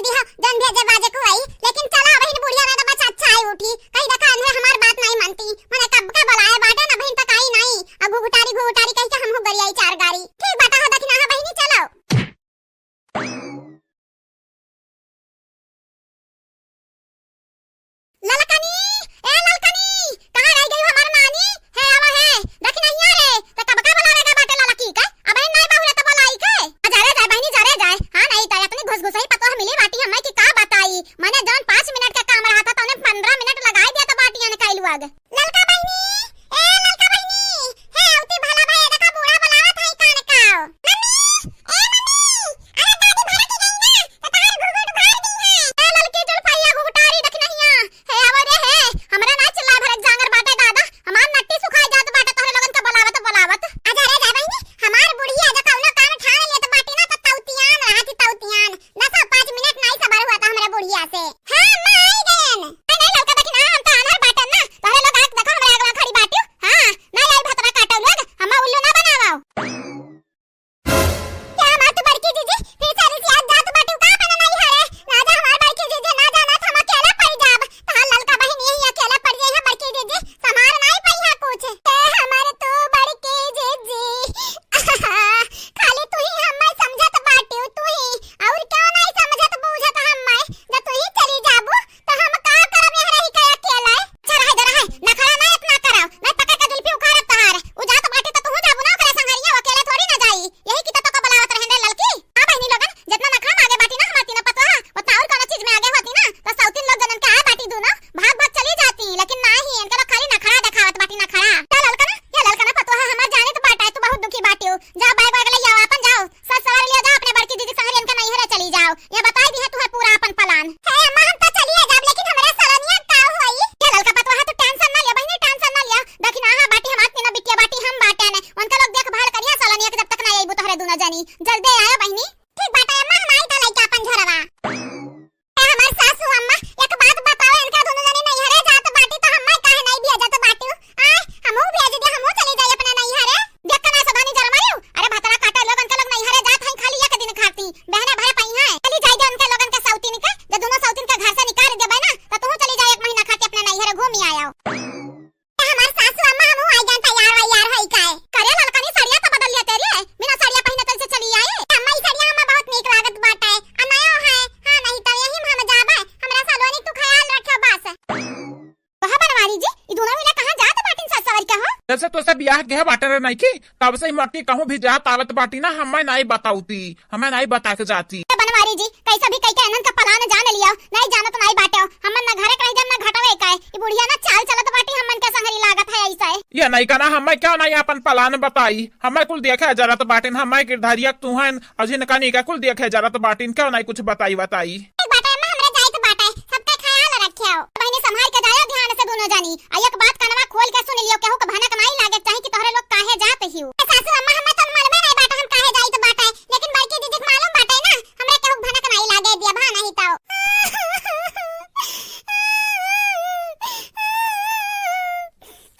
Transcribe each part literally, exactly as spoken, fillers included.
तिहा जन भेजे बाजे को आई, लेकिन चला बहिन बुढ़िया ना तो बच्चा अच्छा आई उठी। कहीं देखा अन्हे हमार बात नहीं मानती। मने कब का बुलाए बाटे ना बहिन तक आई नहीं। अब घुघुटारी घुघुटारी कह के हमहू गरियाई चार गारी। ठीक बाटा हो दखिना हा बहिनी चलो। ललकनी, ए ललकनी, कहाँ रह गई हमार नानी? हे आवा हे, दखिनहिया रे, त कब का बुलावे का बाटे ललकी का? अबहिन नाई बहुरे त बुलाई के। आ जा रे जाए बहिनी, जा रे जाए। हाँ, नहीं त अपनी घुस घुस ही पतोह मिली बाटी हमें कि का बताई। मने जौन पाँच मिनट का काम रहा था, तौने पन्द्रह मिनट लगाई दिया त बाटियन कइलू आगे। ललका बहिनी, ए ललका बहिनी, हे अवती भला भाई, देखा बूढ़ा बुलावत है कान काओ। मम्मी, ए मम्मी, अरे दादी भरा के गई ना, त तहार घुघुट भर दी है। ए ललकी जुल्फैया घुघुटारी दखिनहिया, हे आवा रे हे, हमरा ना चिल्ला भरत जांगर बाटे दादा, हमार नट्टी सुखाई जात बाटे तोहरे लोगन के बोलावत बोलावत। आजा रे जा बहिनी, हमार बुढ़िया जो कौनो काम ठान लेत बाटी ना त तौतियान रहत ही तौतियान। दसो पाँच मिनट नाई सबर हुआ त हमरे बुढ़िया से। हाँ, अम्मा आई गयन। नहीं, नहीं, ललका दखिना, हम त आन्हर बाटन ना, तोहरे लोग आँख देखो हमरे अगवा खड़ी बाटियो। हाँ, नाई आई भतरा काटो लोग, हम्मा उल्लू ना बनावाओ। क्या हमार तू बड़की जीजी, फिर सारी सी आज जात बाटू का अपने नैहरे? ना जा हमार बड़की जीजी, ना जाना त हम अकेले पड़ जाब। तहार ललका बहिन यही अकेले पड़ जाई है बड़की जीजी, संभार नाई पइहा कुछ। ए हमार तू बड़की जीजी, खाली तू ही हम्मे समझत बाटू, तू ही, और क्यों नाई समझत बूझत हम्मे? जब तू ही चली जाबू, त हम का करब यहाँ रही के अकेले? अच्छा, रहे दे, रहे। नखरा ना इतना कराओ, नहीं पकड़ के जुल्फी उखाड़ब तहार। उ जात बाटी त तू जाबू ना ओकरे संगरिया, अकेले थोड़ी ना जाई। यही की त तोको बुलावत रहन रे ललकी। आ बहिनी लोगन, जितना नखरा में आगे बाटी ना हमार तीनों पतोह, उतना और कोनो चीज में आगे होती ना, त सौतीन लोग जनन के आए बाटी दूनो, भाग भाग चली जाती, लेकिन नाही, इनके लोग खाली नखरा देखावत बाटी, नखरा। या ललका ना, या ललका ना पतोह हमार जाने त बाटा है, तू बहुत दुखी बाटी हो। जाओ बैग वैग ले आओ, अपन जाओ। सज सवार लिया जाओ, अपने बड़की दीदी संगरी इनका नैहरे चली जाओ। ये बताई दी है तू है पूरा अपन plan। हे अम्मा, हम तो चलिए जाब, लेकिन हमरा सलोनिया का होई? ये ललका पतवा है, तू tension ना लिया बहिनी, tension ना लिया। देखी ना, हाँ बाटी हमार तीनों बिटिया बाटी, हम बाटे ने। उनका लोग देखभाल करिया सलोनिया के, जब तक ना अइबू तोहरे दोनों जनी। जल्दी आयो बहिनी। ठीक बाटे अम्मा, हम आई तो लइके अपन झोरवा। ए हमार सासू अम्मा, एक बात बताओ, इनका दोनों जनी नैहरे जात बाटी तो हम्मे काहे नहीं भेजत बाटू? आय, हमहू भेज दे, हमहू चली जाई अपने नैहरे। देख के ना सदानी जरमायू। अरे भतरा काटे लोगन के लोग नैहरे जात हैं खाली एक दिन खाती। बहने भरे पइहा है। चली जाई दे उनके लोगन के सौतीन के, जब दोनों सौतीन के घर से निकाल देबे ना, तो तू चली जाई एक महीना खाती अपने नैहरे घूमी आयो। ए हमार सासू अम्मा, हमहू आई जान तैयार वैयार होई काए। करे ललकनी सड़िया तो बदल लिया तेरे, बिना सड़िया पहिने तल से चली आए। अम्मा, ई सड़िया हमें बहुत नीक लागत बाटे। आ नयो है। हाँ, नहीं तो यही में हम जाबे। हमरा सलोनी तू ख्याल रखे बस। कहा बनवारी जी, ई दोनों मिला कहाँ जात बाटिन सज सवर के हो? जब से तोसे बियाह के बाटे रे नइकी, तब से ही मक्की कहूँ भी जात आवत बाटी ना, हमें नहीं बताउती, हमें नहीं बता के जाती। ए बनवारी जी, कैसा भी कई के इनन का plan जान लिया, नहीं जानत नहीं बाटे हो। हमन ना घरे के रह जाम ना घटवे का है। ई बुढ़िया ना चाल चलत बाटी, हमन के संगरी लागत है ऐसा है। ये नहीं कहना, हमें क्यों नहीं अपन plan बताई, हमें कुल देखे जरत बाटिन, हमें गिरधारिया तू हैं, अजिन कनी का कुल देखे जरत बाटिन, क्यों नहीं कुछ बताई बताई। ठीक बाटे अम्मा, हमरा जाइत बाटे, सबका ख्याल रखियो। बहिनी संभाल के जायो ध्यान से दोनों जनी। आ एक बात कनवा खोल के सुन लियो, केहू के भनक नाई लागे चाही कि तोहरे लोग काहे जात हियो। ए सासू अम्मा, हमें तो मालूमे नहीं बाटे हम काहे जाइत बाटे, लेकिन बड़की दीदी के मालूम बाटे ना, हमरा केहू के भनक नाई लागे दिया भा नहीं तो।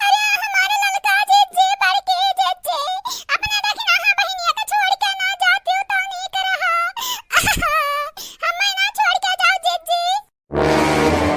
अरे हमारे ललका जीजी, बड़की जीजी, अपना दखिनहा बहिनिया के छोड़ के ना जाती हो तो नीक रहा। हमें ना छोड़ के जाओ जीजी।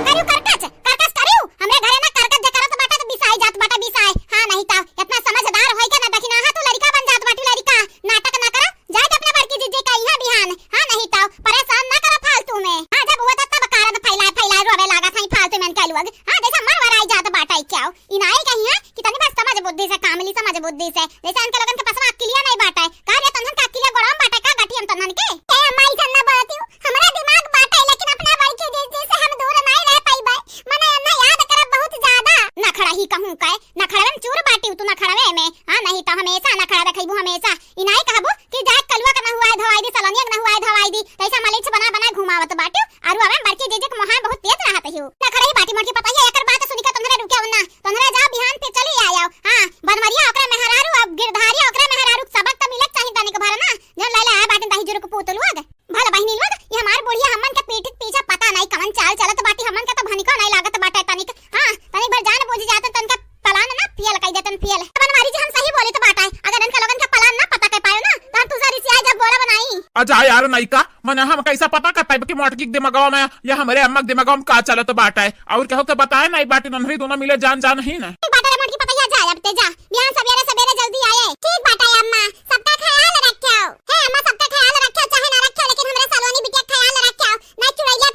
करियो करकच, करकच करियो। हमरे घरे ना करकच जे करत बाटा तो बिसाई जात बाटा बिसाई। हाँ नहीं तो इतना समझदार होई के ना दखिनहा तू लड़का बन जात बाटी लड़का। नाटक ना करा, जाए दे अपने बड़की जीजी का इहाँ बिहान। हाँ नहीं तो परेशान ना करा फालतू में। हाँ जब हुआ था तब कारद फैलाए फैलाए रोवे लागा था फालतू में इनके लोग। हाँ जैसे मर वराई जात बाटा ही क्या हो? इनाई कही है कि तनी बस समझ बुद्धि से काम ली, समझ बुद्धि से। जैसे इनके लोगन के पास में अक्किलिया नहीं बाटे। का रे तन्हन का अक्किलिया गोड़ाम बाटे का गठियन तन्हन के? ए अम्मा ऐसा ना बोलती हूँ। हमरा दिमाग बाटे लेकिन अपना बड़की जीजी से हम दूर नहीं रह पाइबे। मने अन्ना याद करब बहुत ज्यादा। नखड़ा ही कहूँ का, नखड़वे में चूर बाटी तू नखड़वे में। हाँ नहीं तो हमेशा नखड़ा देखबू हमेशा। इनाई कहबू कि जाए कलुआ के नहुआए धोवाई दी, सलोनिया के नहुआए धोवाई दी, तैसा मलीच बना बना घुमावत बाटू। अरु अबे बड़की जीजी के मोहाय बहुत तेज रहत हियो। नखड़ही बाटी मोटकी पतोहिया एकर बात सुन के तोहरे रुके ना, तोहरे जाओ बिहान फिर चली आयो। हाँ, बनवरिया ओकरे मेहरारू, अब गिरधारिया ओकरे मेहरारू, सबक त मिले चाही तनिक भर ना, जौन लैले आए बाटिन दही जुरुक पूत लोग। भल बहिनी लोग, ये हमार बुढ़िया हमन के पीठ पीछे पता नहीं कवन चाल चलत बाटी, हमन के तो भनिको नहीं लागत बाटे तनिक। हाँ, तनिक भर जान बूझ जाते तनिक plan ना फेल कई देतन फेल। बनवारी जी हम सही बोली तो बाटा है, अगर इनका लोगन का plan ना पता कर पायो ना तो हम तुझे रिसिया जब बोला बनाई। आ जा यार नइका, मने हम कैसा पता कर पाइब कि मोटकी के दिमागवा में या हमरे अम्मा के दिमागवा में का चलत बाटे? और केहू के बताए नहीं बाटे, नन्हरी दोनों मिले जान जान ही ना। ठीक बाटे रे मोटकी पतैया, जा अब ते जा, बिहान सबेरे सबेरे जल्दी आए। ठीक बाटे अम्मा, सबका ख्याल रखियो। हे अम्मा, सबका ख्याल रखियो, चाहे ना रखियो, लेकिन हमरे सलोनी बिटिया के ख्याल रखियो। नहीं चुड़ैला